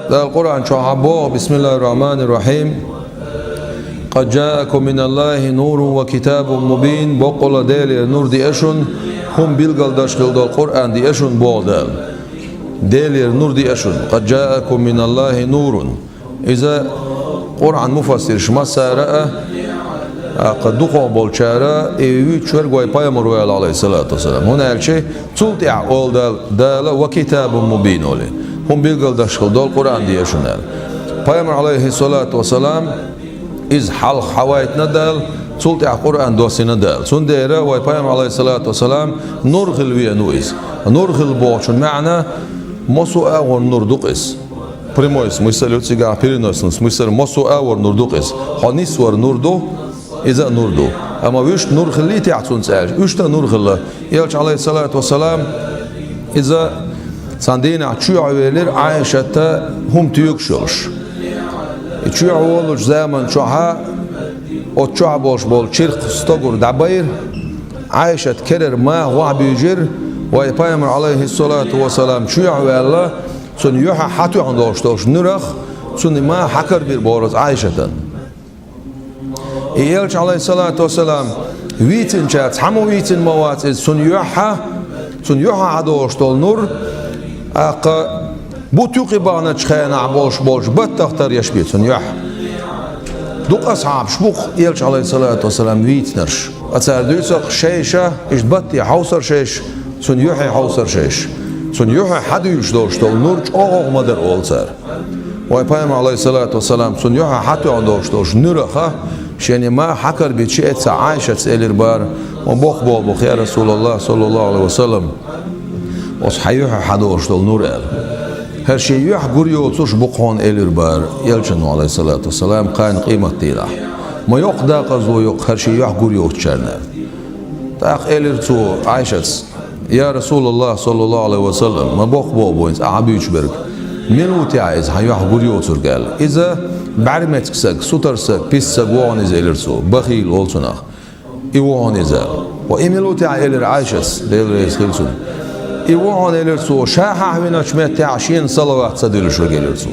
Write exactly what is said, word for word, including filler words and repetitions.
Дала Къуръан чохь боху, бисмиллахир-рахманир-рахим: «Къад джаакум миналлахи нурун ва китабун мубин», боккъала Делера нур диа шуна, хӀума билгалдаш хила долу Къуръан диа шуна боху Дала. Делера нур диа шуна, «къад джаакум миналлахи нурун». Иза Къуръан муфассирш массара а, аккха дукхох болчара, и вуьйцуш верг вай пайхамар ву аьлла, алейхиссалату вассалам. ХӀунда аьлча цул тӀаьхьа олу Дала, Дала: «Ва китабун мубин», олий. ХӀума билгалдаш хила долу Къуръан диа шуна аьлла. Пайхамар, алейхиссалату вассалам, иза хьалха хьавайтина Дала, цул тӀаьхьа Къуръан доссина Дала. Цундела вай пайхамар, алейхиссалату вассалам, нур хила веана ву иза. Нур хила бохучун маьӀна, массо а агӀор нур ду-кх иза. Прямой смысл ю цигахь, переносный смысл, массо а агӀор нур ду-кх иза. Хьо нисвар нур ду, иза а нур ду. Амма вуьшта нур хиллий техьа цунца аьлча, вуьшта а нур хилла. Элча, алейхиссалату вассалам, иза цхьана дийнахь чоьхьа велира Ӏайшата хӀума тоьгуш йолуш. И чоьхьа волучу заман чохьа оцу чохь болуш болу чиркх стогур дӀабайра, Ӏайшат керара маха вахьа буьйжира, вай пайхамар, алейхиссалату вассалам, чоьхьа ваьлла, цунна юьхьа хьатоьхна долуш долуш нуьрах, цунна маха хьакарбира бохура Ӏайшатан. И элча, алейхиссалату вассалам, вийцинчара цхьаммо вийцина ма вац иза, цунна юьхьа, цунна юьхьа хьадолуш долу нур, аккха бутт юкъе баханачу хенахь болуш болчу баттах тара еш бен цунна юьхь. Дукха асхьабаш бу-кх элча, алейхиссалату вассалам, вийцинарш. Ткъа цара дуьйцу-кх шайша, иштта батте хьовсар шайша, цунна юьхье хьовсар шайша. Цунна юьхье хьадуьйлуш долуш долу нур чӀогӀа ма дара, олу цара. Вай пайхамар, алейхиссалату вассалам, цунна юьхьа хьатоьхна долуш долуш нуьраха, шена маха хьакарбича, эццахь Ӏайшатас элира бара: «Ма боккха болу боху, я Расулаллах, саллаллаху алейхи ва саллам, оцу хьан юьхьа хьадолуш долу нур», аьлла. «ХӀара шен юьхь гур йоцурш бу-кх хьуна», элира бара элчано, алейхиссалату вассалам, кхана къематдийнахь. Ма йоккха дакъазло ю-кх хӀара шен юьхь гур йоцучарна. ТӀаккха элира цо Ӏайшатас: «Я Расулаллах, саллаллаху алейхи ва саллам, ма боккха болу боху иза ахьа буьйцуш берг. Мила ву техьа иза хьан юьхь гур йоцург?» аьлла. «Иза бӀаьрмециг саг, сутара саг, писа саг ву хьуна иза», элира цо. «Бахил олу цунах». «И ву хьуна иза». «Ва и мила ву техьа?» элира Ӏайшатас, Дела реза хила цунна. «И ву хьуна, — элира цо, — ша хьахьвиначу меттехь шена салават ца дуьллуш верг», элира цо.